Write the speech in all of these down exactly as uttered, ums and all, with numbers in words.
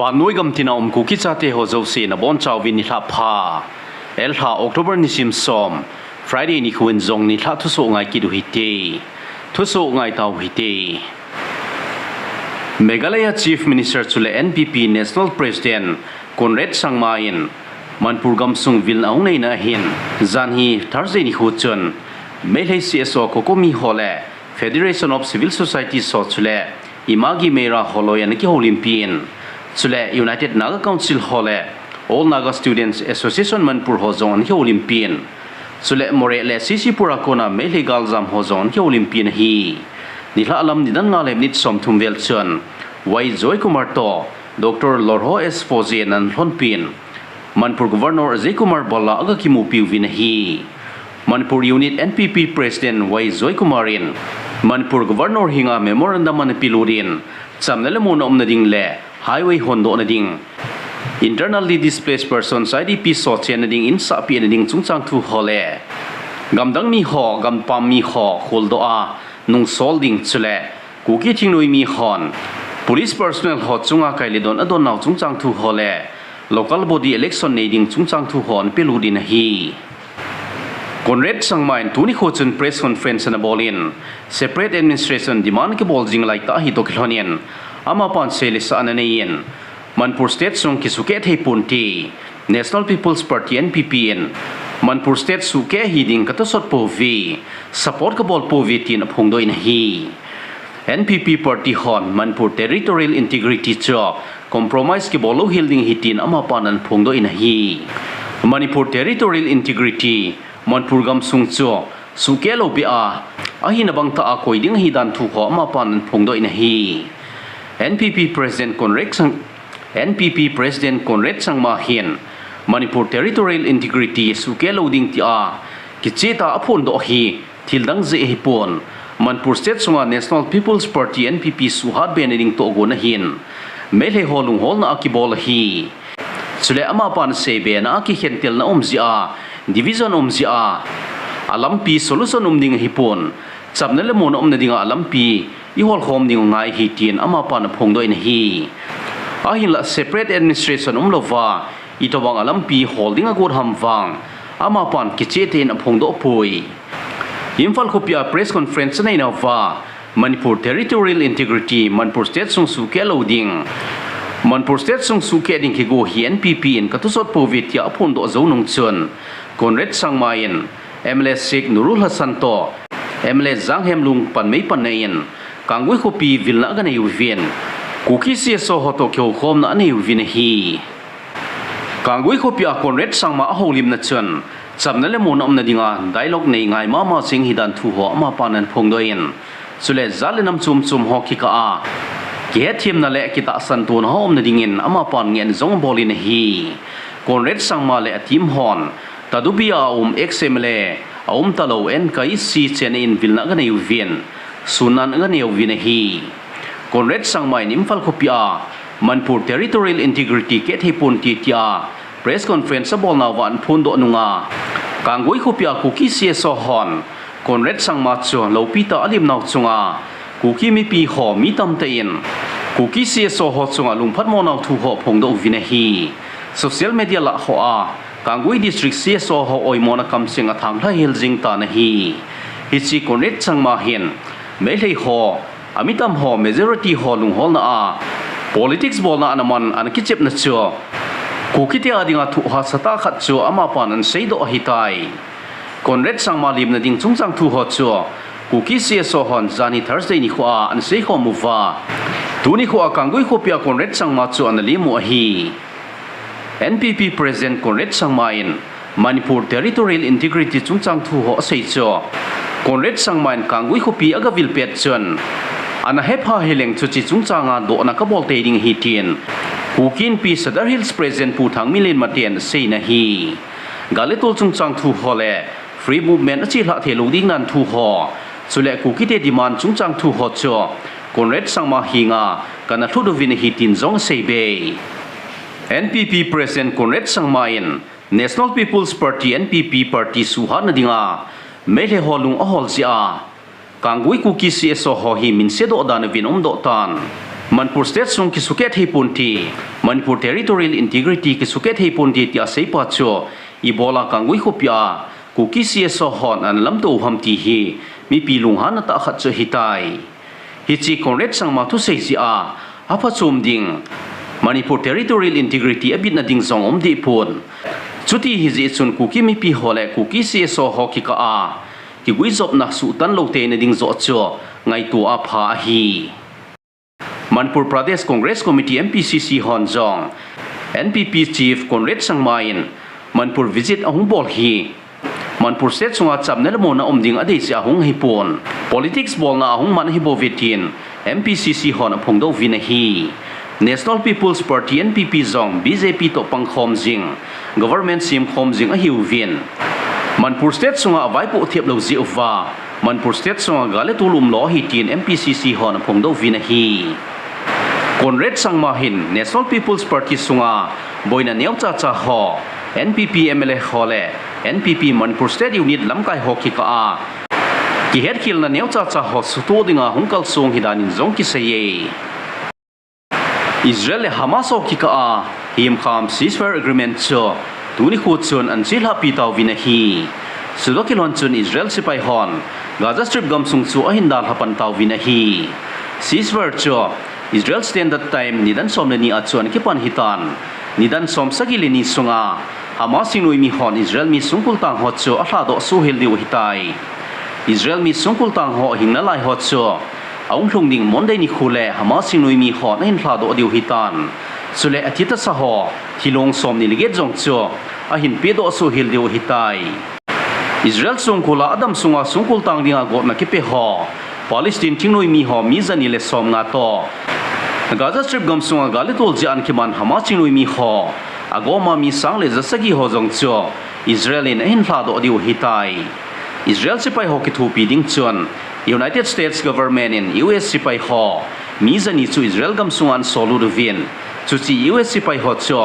Vannoi gam tina um Kuki chate ho jouse nabonchauvin nilhah pha. Elha October nisim som, Friday nikho in jong nilhah thusoh ngai kit u hite. Thusoh ngai tau hite. Meghalaya Chief Minister chule N P P National President Conrad Sangma in Manipur gamsung vilna ahung neina ahin, janhi Thursday nikho chun Meitei C S O COCOMI ho le Federation of Civil Societies ho chule Imagi Meira holoi ana kihoulimpi in, chule United Naga Council ho le All Naga Students Association Manipur ho jong ana kihoulimpi in, chule Moreh le C C Pur a kona Meitei galjam ho jong ana kihoulimpi in ahi. Nilhah lam nidan nga le minute somthum vel chun Y Joykumar toh Doctor Lorho S Foze in ana lhonpi in, Manipur Governor Ajay Kumar Bhalla aga kimupi uvin ahi. Manipur Unit N P P President Y Joykumar in Manipur Governor henga memorandum ana pelut in, chamna le muna umna ding le highway hondohna ding, Internally Displaced Persons, I D Ps ho chenna ding, in sahpehna ding chungchang thu ho le gamdang mi ho, gampam mi ho kholdoh a nungsol ding, chule Kuki thingnoi mi hon police personnel ho chunga kaile don adon nau chungchang thu ho le local body election nei ding chungchang thu ho ana pelut in ahi. Conrad Sangma in tuni nikho chun press conference ana bol in, separate administration demand kibol jing lai tah ahi toh kilhon in, amapan seilesah ana nei in, Manipur State sung kisukeh thei ponte, National People's Party, N P P in Manipur State sukeh hi ding katosot pouve, support kabol pouve tin aphongdoh in ahi. N P P party hon Manipur territorial integrity chu compromise kibol louhel ding ahi tin amapan ana phongdoh in ahi. Manipur territorial integrity, Manipur gamsung chu sukeh lou beh a, ahina bang tah a koi ding ahi dan thu ho amapan ana phongdoh in ahi. N P P President Conrad Sang-, N P P President Conrad Sangma hin Manipur territorial integrity sukeh lou ding tia kicheh tah a aphondoh hi thil dang jeh ahipon, Manipur State sunga National People's Party, N P P, suhhat be nading tohgon ahin, Meitei ho lungholna a kibol ahi. Chule amapan seibena a kikhentelna um jeh a, division um jeh a, alampi solution um ding ahipon, chamna le muna umna dinga alampi iholkhom ding u ngai ahi tin amapan aphongdoh in ahi. Ahinlah separate administration umlouva, itobang alampi hol ding agot ham vang, amapan kicheh tah in aphongdoh poi. Imphal khopia press conference aneinauva, Manipur territorial integrity, Manipur State sung sukeh lou ding, Manipur State sung sukeh ding kigo hi N P P in katosot pouve tia aphondoh jou nung chun, Conrad Sangma in M L A Sheikh Nurul Hassan toh M L A Janghemlung panmei panna in Kangui khopi vilna aga nei uvin, Kuki C S O ho toh kihoukhomna anei uvin ahi. Kangui khopia Conrad Sangma ahoulimna chun, chamna le muna umna dinga dialogue nei ngai mama jing ahi dan thu ho amapan ana phongdoh in, chule jat le nam chom chom ho kikah a kihetthemna le kitahsan tona ho umna dingin amapan ngehna jong abol in ahi. Conrad Sangma le a team hon Tadubi a um ex M L A, aumtalou N K C chenna in vilna aga nei uvin, sunnan aga nei uvin ahi. Conrad Sangma in Imphal khopia Manipur territorial integrity keh thei ponte tia press conference abolnauva ana phondoh nunga, Kangui khopia Kuki C S O hon Conrad Sangma chu loupi tah a alimnau chunga Kuki mipi ho mi tamtah in Kuki C S O ho chunga lungphatmo nau thu ho aphongdoh uvin ahi. Social media lah hoa Kangui District C S O ho oimona kamseng athang lhahel jing tan ahi. Hiche Conrad Sangma hin Meitei ho, ami tam ho, majority ho lungholna a politics bolna ana man ana kichepna chu Kukite a dinga thu hahsa tah khat chu amapan ana seidoh ahitai. Conrad Sangma limna ding chungchang thu ho chu Kuki C S O hon janhi Thursday nikhoa ana seikhom uva, tuni nikhoa Kangui khopia Conrad Sangma chu ana lim u ahi. N P P President Conrad Sangma in Manipur territorial integrity chungchang thu ho asei chu, Conrad Sangma in Kangui khopi aga vil pet chun, ana hepha hileng chuche chungchanga dohna kabol tei ding ahi tin Kuki Inpi Sadar Hills President Pu Thangminlen Mate in aseina ahi. Gal le tol chungchang thu ho le Free Movement achelhah theilou ding dan thu ho, chule Kukite demand chungchang thu ho chu Conrad Sangma henga kana lhut uvin ahi tin jong aseibe. N P P President Conrad Sangma in National People's Party, N P P party suhatna dinga Meitei ho lung ahol jeh a Kangui Kuki C S O ho hi minsedoh dan uvin umdoh tan. Manipur State sung kisuhkeh thei ponte, Manipur Territorial Integrity kisuhkeh thei ponte tia seipa chu ibola Kanggui khopia Kuki C S O hon ana lamto u ham ti hi mipi lunghanna tah khat chu ahitai. Hiche Conrad Sangma thusei jeh a aphachom ding, Manipur Territorial Integrity abitna ding jong umdeh pon. Chuti ahijeh chun Kuki mipi ho le Kuki C S O ho kikah a kiguijopna suhtan lou teina ding joh chu ngaito apha ahi. Manipur Pradesh Congress Committee, M P C C, hon jong N P P Chief Conrad Sangma in Manipur visit ahung bol hi Manipur State sunga chamna le monna um ding adei jeh a hung ahipon, politics bolna a hung man ahibouve tin M P C C hon aphongdoh uvin ahi. National People's Party, N P P, jong B J P toh pangkhom jing, government semkhom jing ahiuvin, Manipur State sunga avaipoh thep lou jeh uva Manipur State sunga gal le tol umlou ahi tin M P C C hon aphongdoh uvin ahi. Conrad Sangma hin National People's Party sunga boina neocha cha ho, N P P M L A ho le N P P Manipur State Unit lamkai ho kikah a kihetkhelna neocha cha ho sutoh dinga hung kalsong ahi danin jong kiseiye. Israel le Hamas ho kikah a himkham ceasefire agreement chu tuni nikho chun ana chelhahpi tauvin ahi. Chutoh kilhon chun Israel sepai hon Gaza Strip gamsung chu ahin dalha pan tauvin ahi. Ceasefire chu Israel Standard Time nidan som le ni a chu ana kipan ahitan, nidan som sagi le ni sunga Hamas thingnoimi hon Israel mi songkul tang ho chu alhadoh soh hel diu ahitai. Israel mi songkul tang ho hing nalai ho chu ahung lhung ding Monday nikho le Hamas thingnoimi hon ahin lhadoh diu ahitan, chule athi tasa ho thilong som ni le get jong chu ahin pedoh soh hel diu ahitai. Israel songkul a adam sunga songkul tang dinga gotna kipe ho Palestine thingnoimi ho mi jani le som nga toh Gaza Strip gamsunga gal le tol jeh a ana kiman Hamas thingnoimi ho agoma mi sang le ja sagi ho jong chu Israel in ahin lhadoh diu ahitai. Israel sepai ho kithopi ding chun United States government in U S sepai ho mi jani chu Israel gamsunga ana sollut uvin, chuche U S sepai ho chu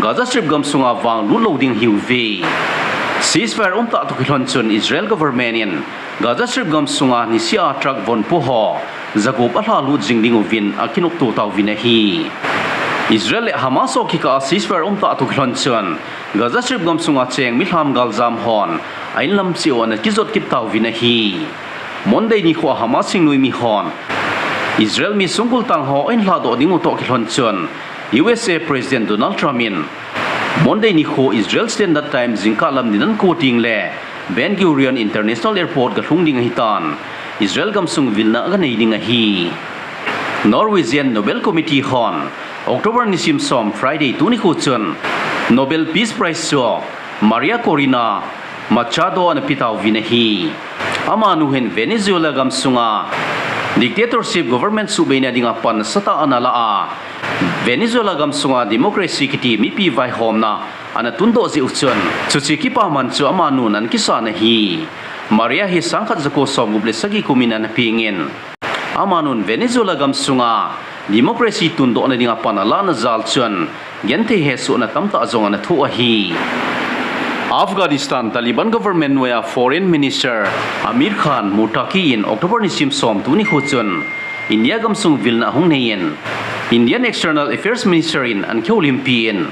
Gaza Strip gamsunga vanglut lou ding ahiuve. Ceasefire umtah toh kilhon chun Israel government in Gaza Strip gamsunga niseh a truck von po ho jagup alhalut jing ding uvin akinopto tauvin ahi. Israel le Hamas ho kikah a ceasefire umtah toh kilhon chun Gaza Strip gamsunga cheng milham galjam hon a inlam cheh u ana kijot kit tauvin ahi. Monday nikho a Hamas thingnoimi hon Israel mi songkul tang ho ahin lhadoh ding u toh kilhon chun U S A President Donald Trump in Monday nikho Israel Standard Time jingkah lam nidan ko teng le Ben Gurion International Airport galhung ding ahitan, Israel gamsung vilna aganei ding ahi. Norwegian Nobel Committee hon October nisim som Friday tuni nikho chun Nobel Peace Prize chu Maria Corina Machado ana pe tauvin ahi. Amanu hin Venezuela gamsunga dictatorship government suhbeina dinga pan nasatah ana la a, Venezuela gamsunga democracy kiti mipi vaihomna ana tundoh jeh u chun, chuche kipaman chu amanun ana kisan ahi. Maria hi sangkhat jako somgup le sagi kumin ana pengin, amanun Venezuela gamsunga democracy tundohna dinga pan alahna jal chun genthei hesohna tamtah jong ana thoh ahi. Afghanistan Taliban government noiya Foreign Minister Amir Khan Muttaqi in October nisim som tuni nikho chun India gamsung vilna ahung nei in, Indian External Affairs Minister in ana kihoulimpi in,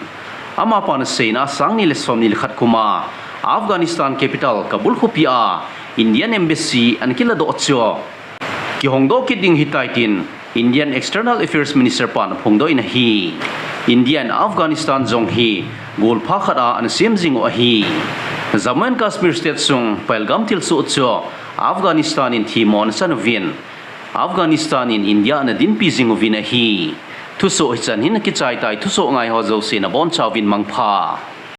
amapan aseina a sang ni le som ni le khat kum a Afghanistan capital Kabul khopi a Indian Embassy ana kiladoh chu kihongdoh kit ding ahitai tin Indian External Affairs Minister pan aphongdoh in ahi. India in Afghanistan jong hi golpha khat a ana sem jing u ahi. Jammu and Kashmir state sung Pahalgam thilsoh chu Afghanistan in themmo ana chan uvin, Afghanistan in India ana dinpi jing uvin ahi. Thusoh hichan hin akichai tai, thusoh ngai ho jouse nabonchauvin mangpha.